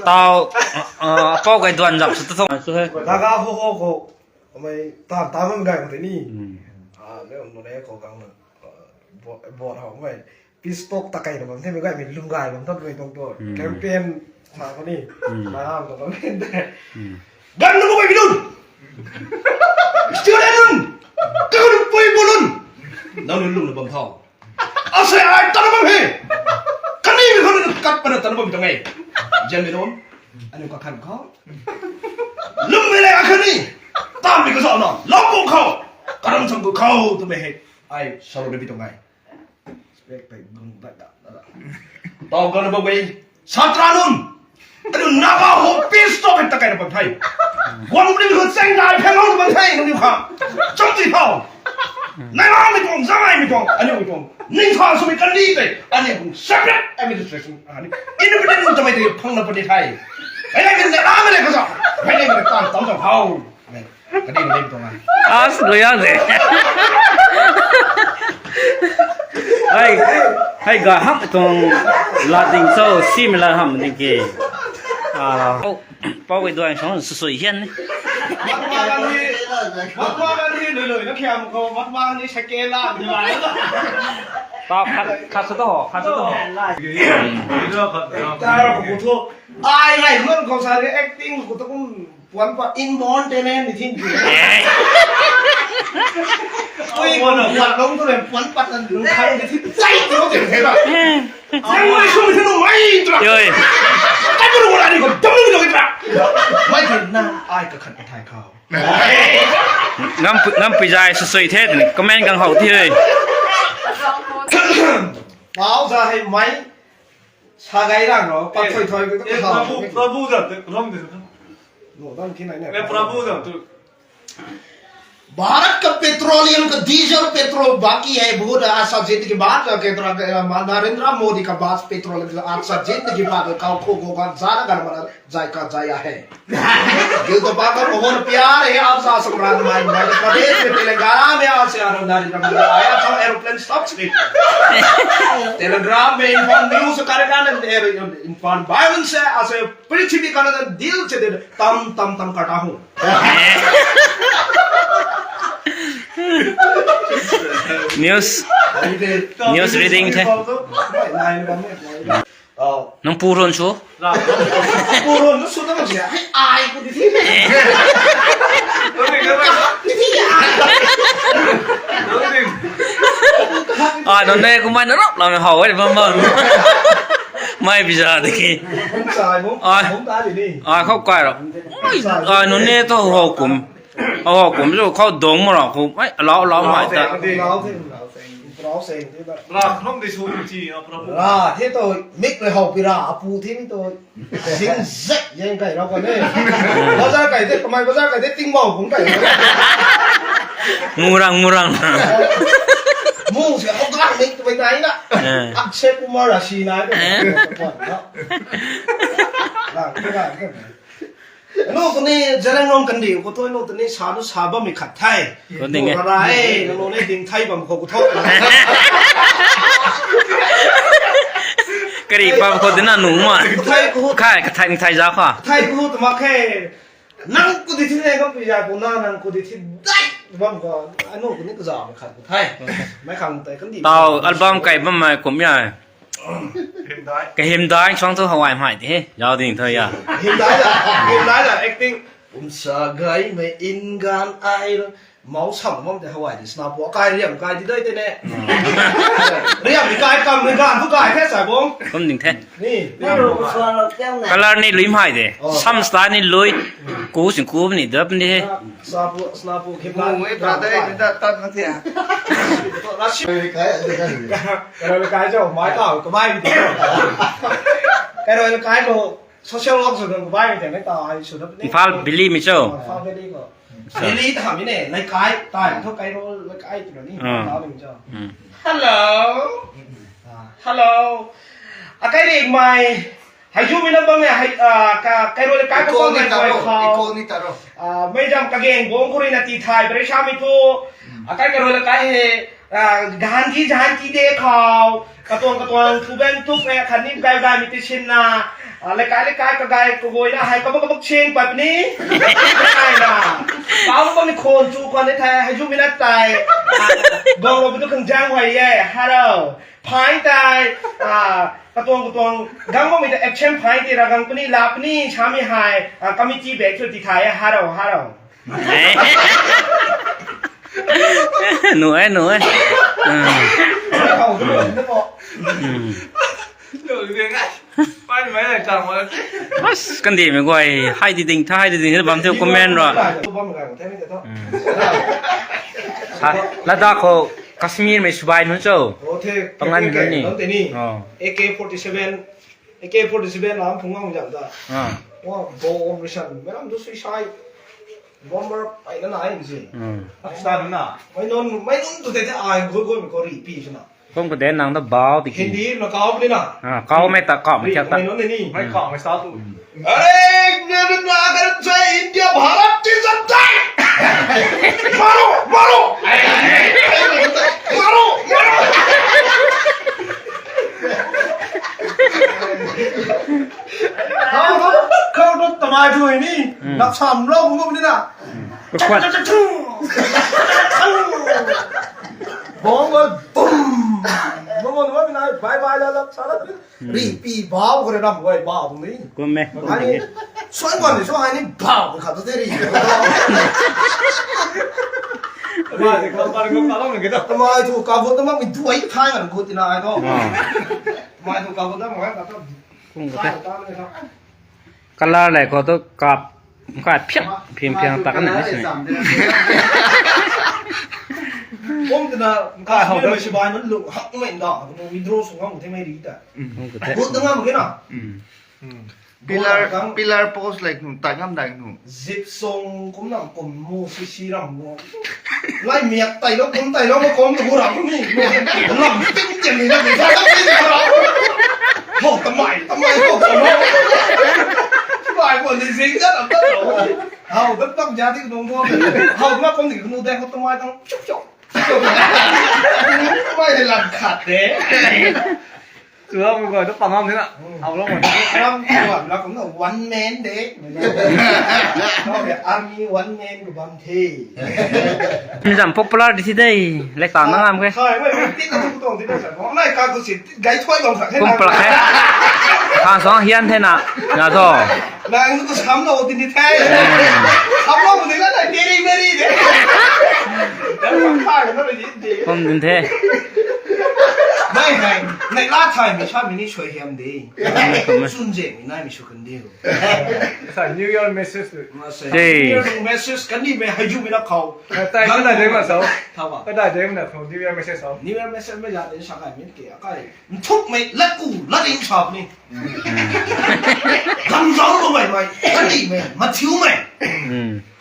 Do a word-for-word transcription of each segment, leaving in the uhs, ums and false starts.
Tau, uh, uh, pau kai duan zam sw tu thong sw he. Naga ho ho ko, amei tan tan man gai ko te ni. Hmm. Ah, le on le ko gang na. Bo, bo ho mei. Peace talk ta kai na bam the mei gai mei lum gai bam thot mei tong to. Hmm. Campaign sa ko ni. Hmm. Na am to bam the. Hmm. Gan na bo bai bidun. Student nun. Kau pui bo nun. Nau nun lum na bam thau. Asei ai tana bam he. Kani mi khou kat pana tana bam tang e. Jan mi rom. Aniu kakhan khou. Lum mi le akani. Tam mi kazau na. Lau pu khou. Karam sam pu khou tu me he. Ai salo de bi tang e. Respect pe gung bai da. Tau kana bam e. Satra nun. Aniu Naga ho peace talk ta kai na bam thai. Guang ni ho cheng dai pheng ho bam thai nang ni kha. Cham ti thau. Nai ma mi tuang, zang ai mi tuang, aniu mi tuang. Ning tha sw mi kan ni tei, aniu tuang separate administration, ani independent ta mei tei phang na puni thai. Ai nai kan nai ma le ka sa. Ai nai kan tan tam tam hau. Nai. Ka ding ding tuang ai. As lo yang de. Hai, hai ga ham tuang la ding so, si mi la ham ding ke. Ah, oh, pau wei duan song su sui hian ni. Mahatma Gandhi, Mahatma Gandhi lui lui na khiam ko, Mahatma Gandhi sake la de la. Tau khat, khat sa to ho, khat sa to ho. Tara ko bu tho. Ai lai man ko sa re acting ko to kum puan pat inborn talent ni thin. Ui ko puan long to le puan pat nan dung khai ni thin. Sai to te the ba. Sai mai sum thin mai tra. Yoi. Kai ko ro ni ko dam ni ko tra. Mai thin na ai ka khat ka thai khau. Ngam pu-, ngam pui zai sui sui the ni comment gang hau thi. Pau za hei mai. Sa gai rang ro, pat thoi thoi ko to. Prabhu, Prabhu da te rom de. No, dan ki nai na. Prabhu da tu. Bharat का पेट्रोलियम का diesel petrol बाकी है बहुत, आज सब जीतने के बाद का केंद्र का, अ, नरेंद्र मोदी का बाद पेट्रोल आज सब जीतने के बाद का खो गो का ज्यादा गड़बड़ जायका जाया है। दिल तो पाकर बहुत प्यार है आपसे, आसम राज माइन मध्य प्रदेश में तेलंगाना में आज से आनंद नरेंद्र मोदी आया था एरोप्लेन स्टॉप से। टेलीग्राम में इम्फाल न्यूज कार्यक्रम, इम्फाल वायलेंस है, आज से पृथ्वी का दिल से दिल तम तम तम करता हूँ। News, news reading the. Nang pu run sw? Pu run na sw ta mak si. Ai, ai ku di thi. Ai, nunc ne kumna na rap la me how e bam bam. Mai pizza de ki. Ai, ai khou kai ro. Ai, nunc ne to how kum. Aw, kum zu khou dong ma ra khou, ai, alau, alau mai ta. Ra kham de sw chi, a, Prabhu. Ra, the to, mik le hau pi ra, apu the ni to, zing zek, yeng kai ra ko ne. Bazar kai de, kamai bazar kai de, ting bau kum kai. Murang, murang. Mu se hau gang mik tu bai nai na. Eh. Akshay Kumar ra si nai ko. Eh. Ra, ra, ra. Anu kuni Zeliangrong kandih khou thu anu tuni sa nu sa bammei khat the. Kandih e. Rai, anu ni ding thai bam khou khou thu. Kari bam khou dina nu ma. Thai khou. Khai, kathai ni thai za kha. Thai khou tu mak khe. Nang khou di thi ne, kau pui za khou na, nang khou di thi dai bam khou. Anu kuni kaza mei khat khou the. Mei khang tai kandih. Tau album kai bammei kum ya. Kahymdai. Kahymdai suang thu hawai mai the. Zau ding thu ya. Kahymdai la, kahymdai la acting. Kum sa gai mei in gan ai lo. Mau sam bam te hawai de sna pu. Kai riam kai di dai te ne. Hmm. Riam kai kam ni gan thu kai the sai bom. Kum ding the. Ni. Color ni lui mai de. Oh. Sam style ni lui. Ku sing ku ni dap ni he. Sna pu, sna pu kahymdai. Mui brother ni da tat na thia. Rasi. Kai, kai, kai. Kairoi Lekai cho, mai tau, kamai mi tau. Kairoi Lekai khou, social work sw khang kamai mi tau, ai sw da ni. Imphal Valley mi cho. Imphal Valley khou. Valley ta mi ne, Lekai, tai, thu Kairoi Lekai tu ni, Ah. tau ni cho. Hmm. Hello. Ah, hello. Akai ri mai, Hei zu mi na bam e, hei, ah, ka, Kairoi Lekai khou bam e, Kairoi khou. Iko ni taro. Ah, mei zam kageng bong khou rui na ti thay, pare sa mi thu. Hmm. Akai Kairoi Lekai hei, Gandhi Jayanti Day khou katuang katuang thuben thup e khatni gay gaymei tei sinna, leikai leikai kagay kaguayna hei kabak kabak sing pat puni. Kaina kau bam ni khon chu khwan ni the hei zumei na tei, guanglou bi tu khang jang huay e haro. Phaeng tei katuang katuang gang bammei ta action phaeng tei ra gang puni la puni samei hei committee bag chu ti thay e haro haro. Nu e, nu e. As, kandihmei guay hei di ding tha, hei di ding tha bam the comment ra. Ladakh khou Kashmir mei subai nunc cho. Pangan nunc ni. A K forty seven, A K forty seven lam phung ngam jam ta. Wa bomb mission, mei lam tu suicide bomber pai na nai si. Pakistan na. Mei non mei non tu te te ai gol gol mei ko ri pi sina. Kum ko de nang ta bau ti ki. Hindi na kau ni na. Kau mei ta kau mei thiak ta. Mei non ni. Mei kau mei sa tu. अरे, मेरे नागर से इंडिया भारत की जनता है। मारो, मारो। मारो, मारो। Khou tu tamai thu ni. Nap sam lo kum ni na. Khuat. Bom bom. Bom bom bom na bye bye la la sa la. Ri pi bau kore ram guay bau tung ni. Kum me. Ai ni, suan guan ni suan ai ni bau khat tu te ri. Tamai thu kabut tamang mi duai thai ngan gut ina ai to. Tamai thu kabut tamang khat tu. Kum khat. Color le khou tu kap Kai phiak, phiang phiang tak kan ni si. Kum tina kai hau da si bai man lu hak mai da, ko withdraw sung ngam the mai ri ta. Ko ta ngam ke na. Pillar, pillar post like nu, tai ngam dai nu. Zip song kum na kum mu si si ram mu. Lai miak tai lo kum tai lo ma kum tu ram ni. Lam ting ting ni na. Ho tamai, tamai ho tamai. Bai ko ni zing da ram ta lo. Hau dat bam ja di nung bo. Hau ma kum ni nu dai ko tamai tang chuk chuk. Tamai lam khat de. Chu lam ko tu pangam ni na. Hau lam ko. Lam ko lam ko na one man de. Ko ke army one man ko bam the. Mi zam popular di si de. Lek ta na ngam ke. Khai mai ti na tu tong ti na sa. Nai ka tu si gai thoi bam sa. Kum palak he. Khan song hian the na. Na tho. Nang tu sam lo ti ni the. Sam lo ti na na delivery de. Nang khai na ni de. Kum din the. Nai hai, nai la thai mi sa mi ni sui hiam de. Kum me. Sun je mi nai mi su kan de. Sa New Year message tu. Message. Hey. New Year message kan ni me hai ju mi na khau. Tai ka dai de ma sao. Tha ba. Ka dai de ma sao New Year message sao. New Year message me la de sa kai mi ke kai. Nthuk mei lat ku lat ring sa ni. Gam zau lo mei mei. Kan ni mei. Matthew mei.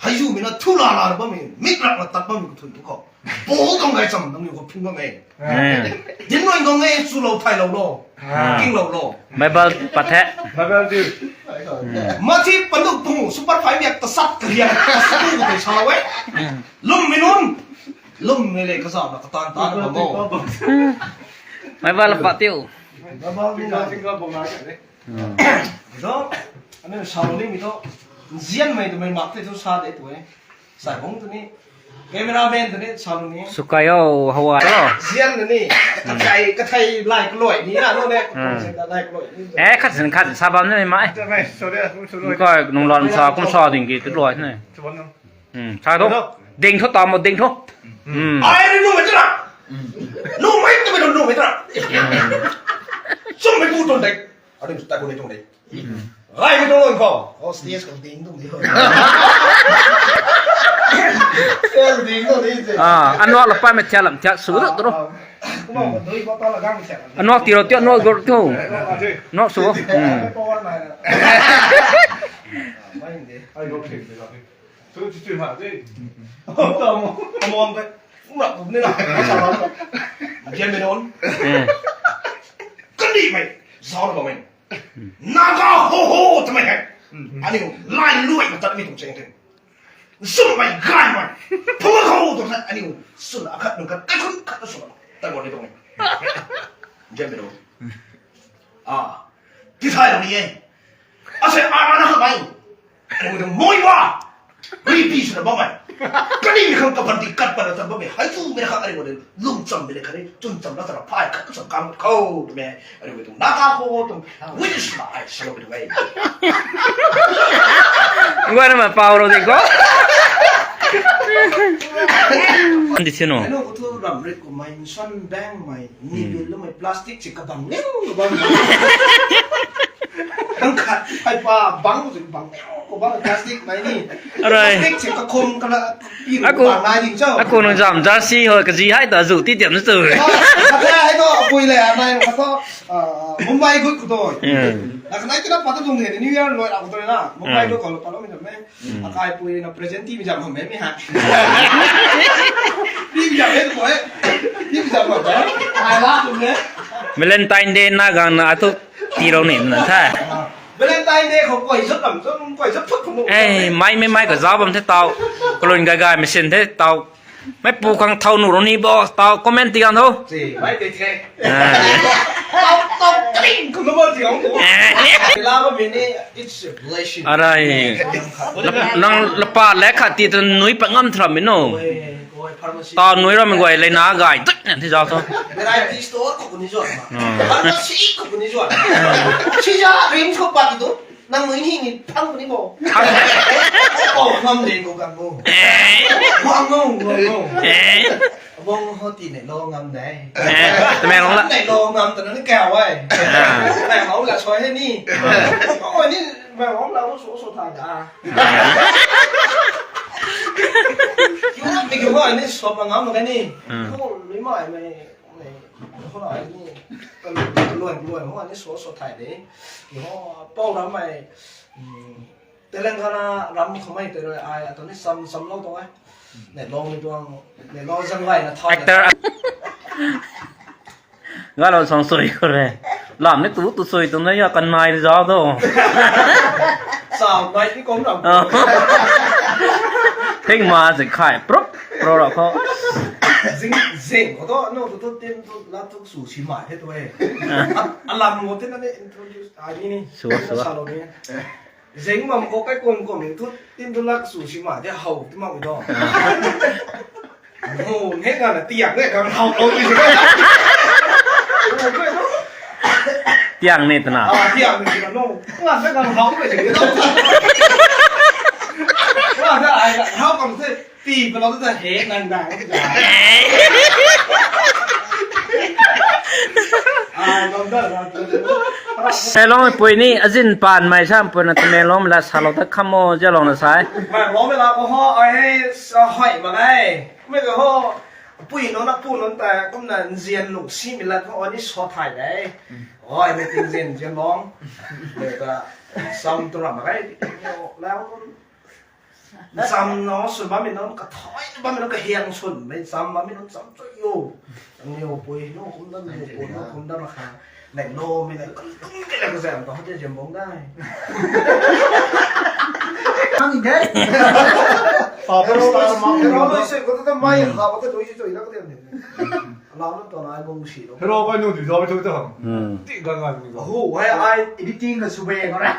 Hai ju mi na thu la la ba mi. Mik rak na tat ba mi ku thu tu khou. Bo tang gai cham nang ni ko phing bam e. Din rui ngong e chu lo thai lo lo. King lo lo. Bible pat the. Bible tu. Mathi panuk tu super five yak ta sat ka liang ta sat ko te sa we. Lum minun. Lum mei le ka zam na ka tan tan ba mo. Bible pat tiu. Bible ni na. Zo, ane sa lo ni mi to. Zian mei tu mei mak te tu sa de tu e. Sai bong tu ni. Cameraman tu ni sa lo ni. Sukai o, hawa o. Zian tu ni. Kathai, kathai lai kloi ni na lo ne. Lai kloi ni. Eh, khat sin khat sa bam ni mai. Sorry, sorry. Ko nung lon sa kum sa ding ki tu loi ne. Sa tu. Ding thu ta mo ding thu. Ai ni nu mai tu na. Nu mai tu mai nu mai tu na. Sum mai bu ton dai. Adi ta ko ni tu dai. Rai mi tuang loi khou. Oh, stage khou ding tuang di. Stage ding tuang di. Ah, anuak la pa mei thiak lam thiak su ru ru. Kumna dui bottle la gang thiak. Anuak tiro tio, anuak gor tio. Anuak su. Hmm. Power nai na. Mai de. Ai go thik de. Chu chu chu ha de. Tamo. Tamo pe. Kumna kum ni na. Gen me non. Hmm. Kan di mai. Zao na ba mai. Naga ho ho twmei hei. Aniu lai luai na tat mi tuang cheng the. Sumei gaymei. Phuma khou tu sa aniu suna khat nung khat kaikhun khat ta suna. Tadmei tuang e. Jam biro. Ah. Ti thai ni e. Ase ara na khamei. Aniu tu moi wa. Repeat suna bammei. Kani mi khang kapan ti kat pan ta bammei. Hei tu mi na khang aniu tu lungcham mi na khang ni chuncham na ta phai khat cham kam khou tu me. Aniu tu na ka khou tu. Witness na ai sa lo tu me. Ngua na ma pau ro di ko. Andi sino. Aniu tu ram rit ko mai son bang mai ni bil lo mai plastic si kabang ni kabang. Kang khat hai pa bang si bang ni kabang plastic mai ni. Alright. Plastic si kakhum kala pi Aku- bang nai ding cho. Aku nung jam jersey ho kazi hai ta zu ti tiam na tu. Kata hai to apui le anai kata Mumbai gut ku to. Hmm. Na kanai kina pata dung he New Year loi ra ku to na. Mumbai Hmm. lo ko lo pa lo mi na me. Hmm. Akai pui na present ti mi jam ham me mi ha. Ti mi jam he ko he. Ti mi jam ha. Ai la tu ne. Valentine Day na gang na atu ti rou ni na tha. Valentine Day khou koi zut lam zut koi zut phut phut. Eh, mai mai mai ka za bam the tau. Kalun gai gai machine the tau. Mei pu khang thau nu rou ni bo, tau comment ti gang tho. Si, mai te the. Ah. Tau, tau, kling, kum bo ti gang tho. Eh. Lava mini, it's a blessing. Arai. Lap-, nang lapa le khat ti tu nui pa ngam thram mi no. Oi, oi, pharmacy. Tau nui ram guay le na gai, tut nan ti zau tho. Variety store khou ni zua. Hmm. Pharmacy khou ni zua. Si ya, rim khou pa ti tu. Nang nui ni ni phang ni bo. Phang. Oh, ngam de ko gang mo. Eh. Wang mo, wang mo. Eh. Wang ho ti ne lo ngam de. Eh, Tamenglong la. Ne lo ngam ta ni kau ai. Ah. Tamenglong la soi he ni. Ah. Oh, ni Tamenglong la so so tha da. Ah. Yu ni ki ho ni so pa ngam ka ni. Hmm. Ho ni mai mai. Hona ni, luan, luan, hona ni so, so thai de. Ho, pau ram mai, Telangana ram khou mai te rui ai, atu ni sam, sam lou tuang ai. Ne long ni tuang, ne long zang lai na thai. Actor. Galo song sui ko re. Lam ni tu, tu sui tu na ya kan nai za do. Sam nai ni kom ram. Ah. Thing ma zing khai, prop, pro ra ko. Zing, zing, ko to, no, tu, tu, tin, tu, la, tu, su, si, ma, he, tu, eh. Ah. A, alam mo, tin, na, ni, introduce, a, ni, ni. Sure, sure. Sa lo ni. Zing mam ko kai kom kom ni tu, tin tu lak su si ma, de hau, ti ma mi do. Ah. Mo, he, ka, na, tiak, ne, ka, hau, lo, ni. Tiak, ne, tana. Ah, tiak, ne, tana, no. Nga, se, ka, hau, ni, se, no. Nga, se, ai, ka, hau, kam, se. Pi, pa lo ta he nang dang. Ai, bam da, bam da. Selong pui ni azin pan mai sam pui na Tamenglong la sa lo ta khamo ja long na sai. Mai lo me la ko ho, ai he, sa hoi ma nai. Me ko ho, pui no na pu no ta, kum na nzian lung si mi la ko, ani so thai dai. Oi, me ting zin, zin long. Me ta, sam tu ram ma nai, la ko. Cham no swn bam mi nunc, kathai bam mi nunc, kahiang swn mei cham bam mi nunc cham chui yo. Ang yo pui no kum dam, yo pui no kum dam kha. Nei no mi nei kum kum ke la ka zam ka hote zam bong dai. Ang de. Papa star ma. Pero lo se ko ta mai ha ko ta doi chui la ka dem. Lau na tuang ai bung si lo. Hero kai nu di zau tu tu. Hmm. Ti gan gan ni. Hu, hai ai. Editing ka su beng ra.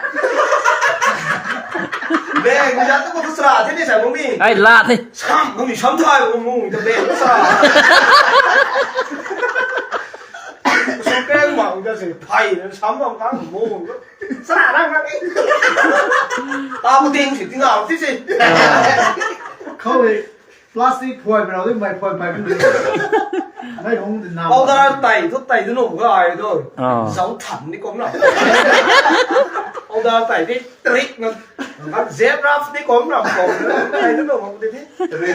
Beng, mi zat tu ko tu sra, ti ni sa bung mi. Ai, la the. Sam, bung mi sam thai, bung mi, ta beng, sra. Su beng ma, bung ta se, phai, sam bung ta, bung. Sra, ra, ra. Ta bung ting si, ting ngau, ti si. Khou e. Plastic phuai mei rau di mei phuai mei mei. Mei hung di na. Powder tai tu tai tu nu ga ai tu. Ah. Zau than ni kom na. Powder tai di trick na. Kan zebra ni kom na kom. Tai tu nu kom di di.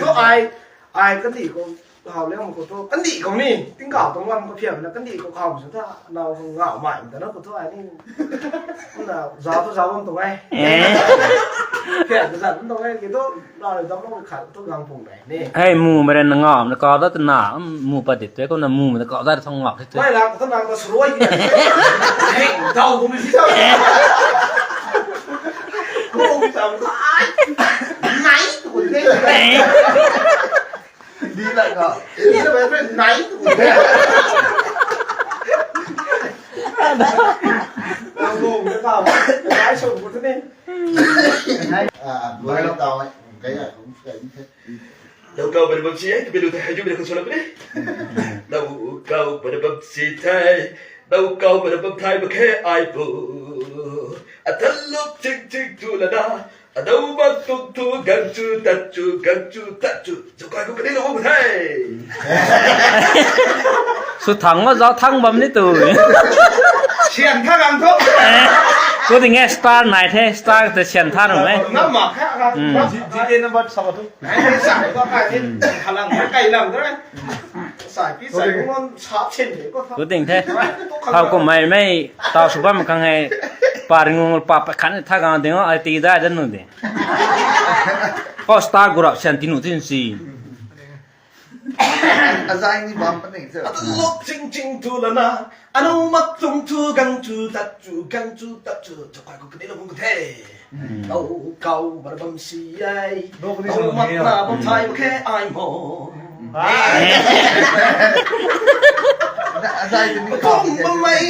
Tu ai ai kan di kom. Hau le kom ko tu. Kan di kom ni. Ting kau tong lam ko phiam na kan di ko kau su ta. Nau hung ngau mai ta na ko tu ai ni. Na zau tu zau bam tu ai. Eh. Phiam tu zau bam tu ai. Ki tu. Hei, mu mei rui na ngam na kau dat na, mu pa dit tu, kum na mu mei na kau dat thong ngam the tu. Mei la, ko na ta sroi ki. Hei, dau ko mi si dau. Ko mi dau. Nai, ko de. Đi lại ngờ. Đi là phải, phải nãy. Tao ngủ cái tao. Cái số của tôi đi. À, với tao ấy, cái này cũng phải như thế. Dau kau bada bam si ai, tu bilu thai hei ju bilu khang sw lak puni. Dau kau bada bam si thai, dau kau bada bam thai mak khe ai pu. Athal luk ching ching tu lana, adau mak tung tu gang chu tat chu, gang chu tat chu. Zaukai khou kani lou bam the. Sw thang ma zau thang bam ni tu. Sian tha gang thu. Ku ding e star nai the, star te sian tha nu e. Nam mak kha kha. G T A number sa ba tu. Ai, sa ko ka ni. Halang kai lang tu. Sai pi sai ko non sa chen de ko. Ku ding the. Thau kummei mei tau sw bam khang hei. Par ngung pa pa khan tha gang ding o, ai ti da da nu de. Ko star gurap sian ti nu tin si. Azai ni bam pa ning se. Athal luk ching ching tu lana, adau mak tung tu gang chu tat chu, gang chu tat chu, zaukai khou kani lou bam the. Dau kau bada bam si ai. Dau mak na bam thai mak khe ai mo. Azai ni bam pa ning. Kung bam mei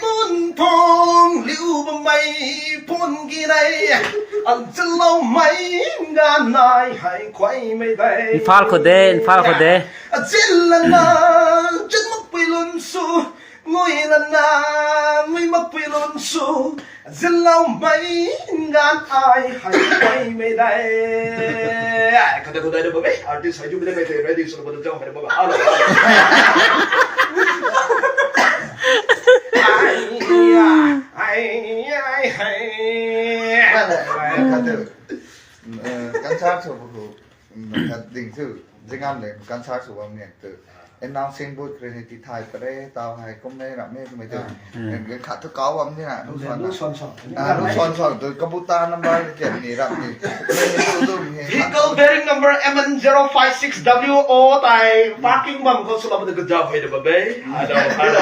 mun phong, liu bam mei pun ki nai. Ang chalou mei gan nai hei khuay mei dei. Imphal khou de, Imphal khou de. Azin lana, zin mak pui lun su. Ngui lana, ngui mak pui lun su. Zilou mei ngan ai hei mei mei dai. Ai, kata kudai da babe. Artist hei ju bine mei te ready sw bada jam hei baba. Hello. Ai, ai, ai, ai. Kata, eh, kan sa sw bu. Ding chu, zingam le, kan sa sw bam ni tu. Announcing booth kre ni ti thai pare, tau hei kum nei ram ni kum tu. Khat tu kau bam ni na, lu son son. Ah, lu son son tu, kabuta number ni tian ni ram ni. Vehicle bearing number M N zero five six W O tai, parking bam khou sw lou bam tu kajap hei da babe. Hello, hello.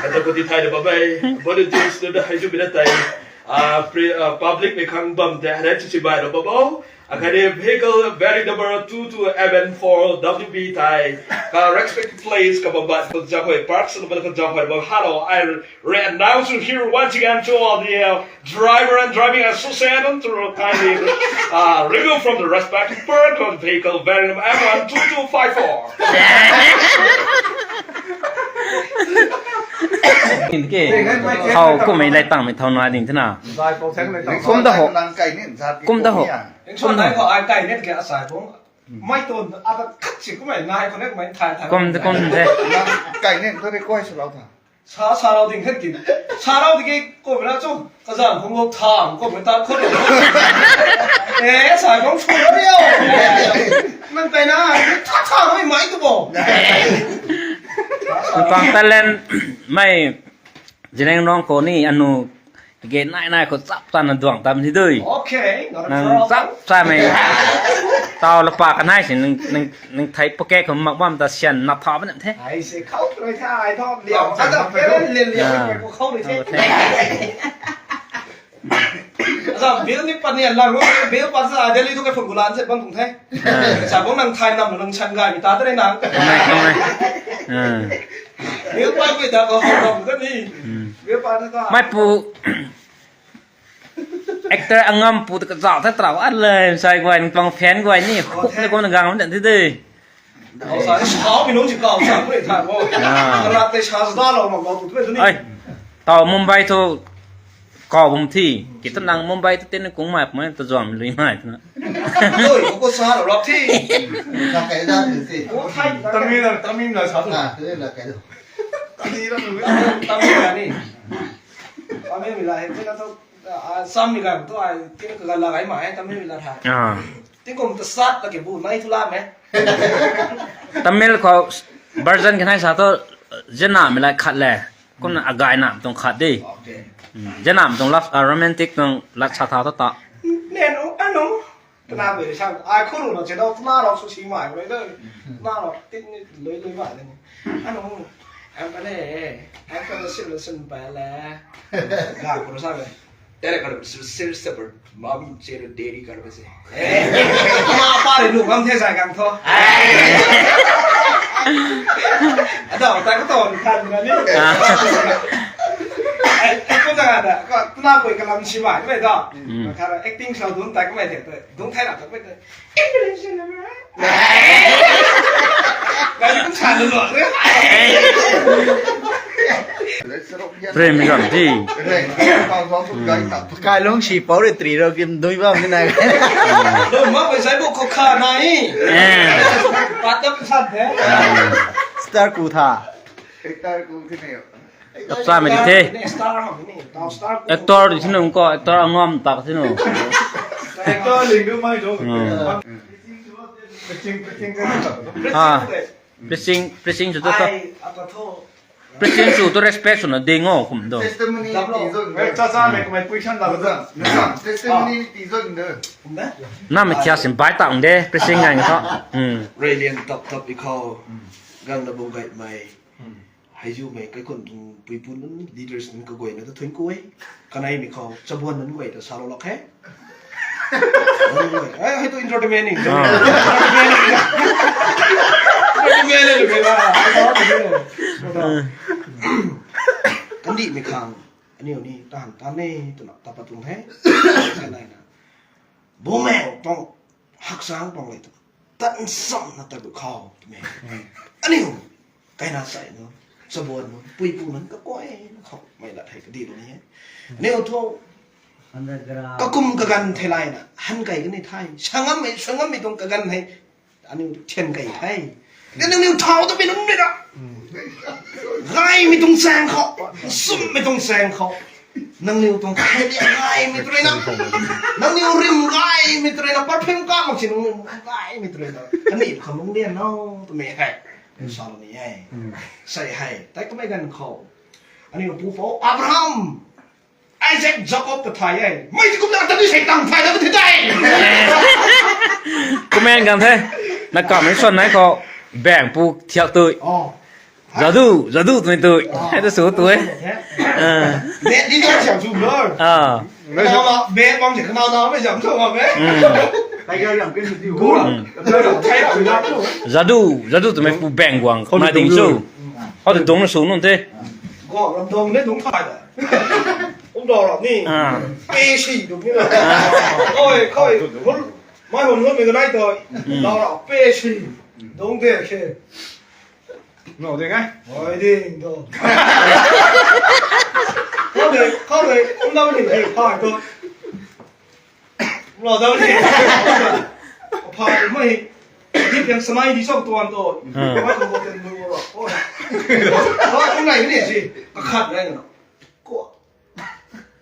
Kata kati thai da babe. Body juice tu da hei ju bina tai. Ah, pre-, ah, public mei khang bam te, hei chu si bai da babo. Akhatni vehicle bearing number two two M N four W B tai. Ka respective place ka bam bat khou zauc hei park sw lou bam khou zauc hei bam. Hello, I re-announce you here once again to all the, uh, driver and driving association to kindly, uh, remove from the respective park of vehicle bearing number M one two two five four. Ke, thau kummei lai tangmei thau na ding thena. Kum da ho. Kum da ho. Kum da ho. Ai kai net ke asai bong. Mai ton a khat si kummei nai ko net mai thai thai. Kum da kum de. Kai net to de koi sa lou tha. Sa, sa lou ding khat kin. Sa lou ding ke ko na chu. Kazan khou ngou thang ko mai ta khou. Eh, sai bong chu lou rio. Nang tai na, tha tha lou mai tu bo. Nang tuang talent mei Zeliangrong khou ni anu ge nai nai khou chap chana duang tam ni dui. Okay, not a problem. Nang chap cha mei tau lapa kanai si nang, nang, nang thei pocket khou mak bam ta sian na tha bam the. Ai se khou rui tha, ai tho liau. Ada keren lin liau khou khou rui the. Zam bill ni pan ni la ru bill pan sa Delhi tu ka phun gulan se bang thung the. Sa bong nang thai nam nang chan gai mi ta de nang. Bill pan mi ta ko ho ram ka ni. Bill pan ta. Mai pu actor Angam pu ta ka zau tha trau a le sai guay nang tuang fan guay ni khuk ni ko na gang den thi de. Kau sa, sa mi nung si kau sa, kau le tha mo. Rat te sa sa da lou ma kau tu tu ni. Ai, tau Mumbai thu kau bum thi. Kit nang Mumbai thu tin kung mai pmai ta zuam lui mai tu na. Oi, ko sa lou rap thi. Sa kai da thi. Tamil na, Tamil na sa tu. Ah, tu la kai do. Tamil na ni. Tamil mi la hai tu na tu. Ah, sam mi la tu ai tin ka la kai mai Tamil mi la tha. Ah. Tin kum ta sat la ke bu nai thu la me. Tamil khou version kanai sa thu, zena mi lai khat le. Kumna agai nam tuang khat di. Okay. Zena mi tuang love, ah, romantic tuang lat sa thau thu ta. Nen u, anu. Tana bui sa, ai khuru na che dau tana rau su si mai bui dau. Tana rau tin ni lui lui mai ni. Anu. Em ka ne, em ka ne sim le sim pa le. Ga khuru sa le. Tere kar se sir sabar mam chere deri kar se. Ma pa le lu kam the sai kang tho. Ada ta ko ton kan na ni. Ko ta da ko tuna koi kalam si mai mai da. Kara acting show dun ta ko mai the. Dun thai ra ta ko mai. Prem ram ti. Kai long si pau re tri ro kim dui bam ni na. Lo ma pai sai bo ko kha na i. Pat ta pat the. Star ku tha. Star ku thi ne. Tap sa me di the. Actor di sinu ko, actor angam tak sinu. Actor ling du mai do. Ah, preaching, preaching su tu. Preaching su tu respect su na ding o kum do. Testimony ti zo. Cha cha me kumai question la. Testimony ti zo de. Na me thia sim bai tang de, preaching ngai tho. Radiant top top i khou. Gang na bung gai mai. Hei ziu mei kaikhun tuang puipu nunc leaders nunc kaguayna ta thuanc ku e. Kanei mi khou chabuan nunc guay ta salou lak he. Ai, hei tu entertainment ni. Entertainment ni. Entertainment ni. Kandih mi khang aniu ni tahan tan e twna tapa tuang the. Kanei na. Bumaeng tuang hakchang tuang le tu. Tan sam na ta bu khou tu me. Aniu kaina sai nu, chabuan nu, puipu nunc kaguayna khou mei lat hei kadi lu ni e. Aniu thu kakum kaganv thei lai na han kai kani thai. Sangam mei, sangam mei tuang kaganv hei. Aniu thian kai thei. Aniu niu thau ta pi nunc ni ra. Gaymei tuang chaeng khou, sumhmei tuang chaeng khou. Nangniw tuang khailian gaymei tu rui na. Nangniw rim gaymei tu rui na. Perfume ka mak si nangniw gaymei tu rui na. Kani khou lungc lian no twmei hei. Sa lo ni e. Sei hei. Tei kamei ganv khou. Aniu pupouc Abraham, Isaac, Jacob ta thay e. Mei ti kumna ta ni sei tang thay na ka thi tei. Comment gang the. Na comment swan nai khou. Bang pu thiak tui. Zadu, zadu twmei tui. Hei ta sw tui. Net ni ka siam sw blur. Kana ma bet bam si kana na mei siam sw ma be. Tiger yam ken si. Gu. Thai ra na tu. Zadu, zadu twmei pu bang guang. Khou na ding su. Khou de dong na sw nun the. Go ram dong ne dong thai da. Um do ram ni. Pe si dong ni la. Oi, khoi. Mai hon hon mei ka nai toi. Dau ra pe si. Dong de ke. Nô de ngai. Oi de do. Khou de, khou de, um dau ni de phai to. Um lo dau ni. Phai mai. Di piang samai di sok tuan to. Mai ko ko ten mu ro. Oi. Oi, um nai ni si. Ka khat nai na. Ko.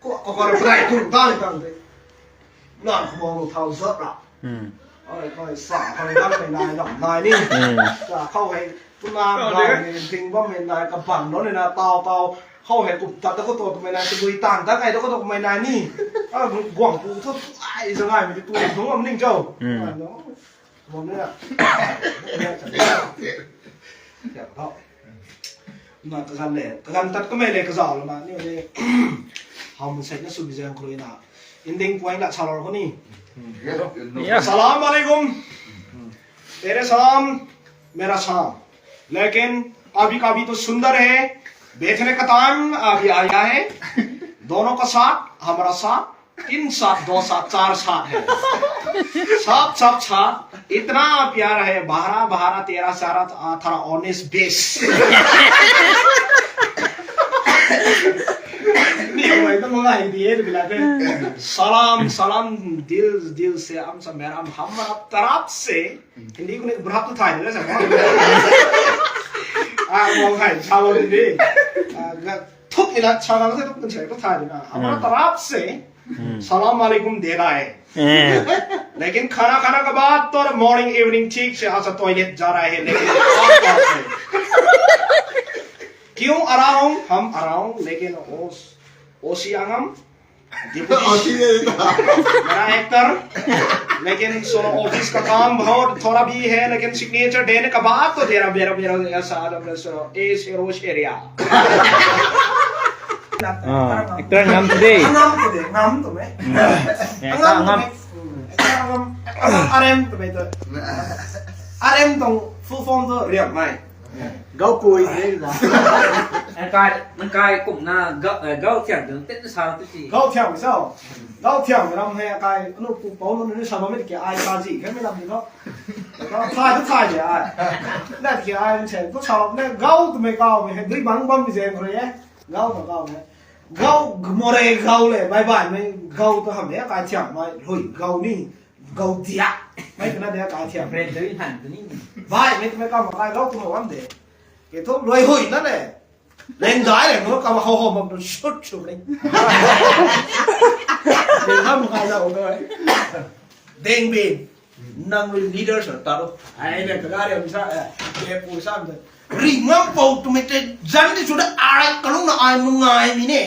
Ko, ko, ko, rai, rai, tung, dai, dang, de. Lan, khmang, lu, thau, zat, ra. Ai, kai, sa, kai, dang, mei, nai, lam, nai, ni. Sa, khou, hei, tu, na, nai, ni, ting, bam, mei, nai, ka, bang, no, ni, na, tau, tau. Khou, hei, kup, tat, da, ko, to, mei, nai, tu, gui, tan, da, kai, da, ko, to, mei, nai, ni. A, guang, pu, thu, ai, za, ngai, mei, tu, tu, ngam, ning, chau. Ai, no. Bom ni na. Ya, tho. Na kagan le, kagan tat kamei le kazau lo na, ni le. Hau mun sai na su bizang khrui na. Ending point la chalor ko ni. Salam alaikum. तेरे साम मेरा साम, लेकिन कभी कभी तो सुंदर है, बैठने का टाइम अभी आया है, दोनों का साथ हमारा साथ तीन सात, दो सात, चार सात है। सात, सात, सात। इतना प्यार है। बारह, बारह, तेरह, चार, अठारह, उन्नीस, बीस। नहीं, भाई, तो मंगाई दिए, तो मिला के। सलाम, सलाम, दिल, दिल से, हम सब, मेरा, हमारा तरफ से। Hindi ko ni, berhak tu thay na sa. Ah, mau thay, sa mau hindi. Ah, na, thuk ni la, sa mau sa thuk kan sa, tu thay na. Hamaara taraf se, salam alaikum de raha hai. Lekin khana khane ke baad to morning, evening theek se aisa toilet ja raha hai, lekin kyun aa raha hoon, hum aa raha hoon, lekin wo, wo si ang hum, Deputy, मेरा एक्टर, लेकिन सुनो, ऑफिस का काम बहुत थोड़ा भी है, लेकिन सिग्नेचर देने के बाद तो तेरा, मेरा, मेरा ऐसा आदम है, सुनो, ए शेरो Sheriya. Ah, actor ngam tu de. Ngam tu de, ngam tu me. Ngam tu me. Actor ngam. Arem tu me tu. Arem tuang full form tu riam mai. Gau kui de la. Nang kai, nang kai kumna gau, eh, gau thiang tu, tet sa tu si. Gau thiang sao? Gau thiang ram hei kai, anu pu pau nu ni sa bam ki ai sa ji, kan me lam ni no. Thai tu thai de ai. Na ki ai se, tu sa ne gau tu me gau me, dui bang bam mi zen khou e. Gau tu gau me. Gau, more gau le, bye bye me, gau tu ham e, kai thiang mai, lui, gau ni, gau dia. Mai tu na dia kai thiang. Friend tu han tu ni. Bye, me tu me kam kai gau tu mo am de. Ke tu lui hui na le. Leng dai le, mo kam hau hau mo tu shut shut le. Ke ham kai la o doi. Deng bin. Nang rui leader sa taro. Ai le ka gari am sa, eh, ke pu sa am sa. Ri ngam pou tu me te zan di su da ai kalung na ai mangai mi ne.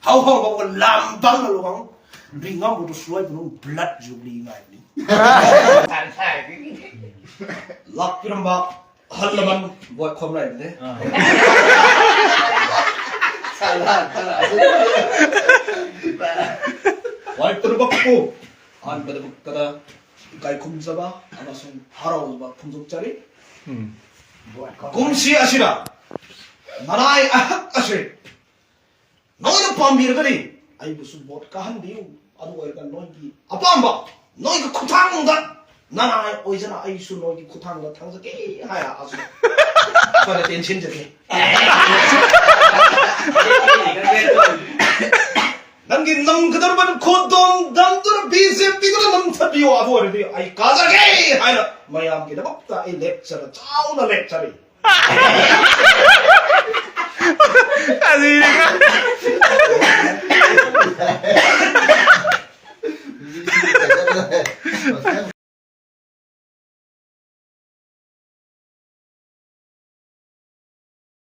Hau hau bam ka lam bang na lo bang. Ri ngam pou tu suai pou blood jubilee ngai ni. Lak kiram ba hal laman buat khom rai de. Sala, sala. Wai pur bak ko. An ba da bak kada. Kaikhum zaba, amasung harau zaba, khum zuk chari. Kum si asira. Nanai ahak asiri. Noi na pam bir kari. Ai bu su bot kahan diu. Adu ai kan noi ki. Apam ba. Noi ka khuthang da. Nanai oi zana ai su noi ki khuthang da thang zake. Hai a asu. Pada tension zake. Nang ki nam kadar ban khodom dam dur B J P tu nam thabi wa bo re di ai ka za ke hai na mayam ki na bak ta ai lecture chau na lecture.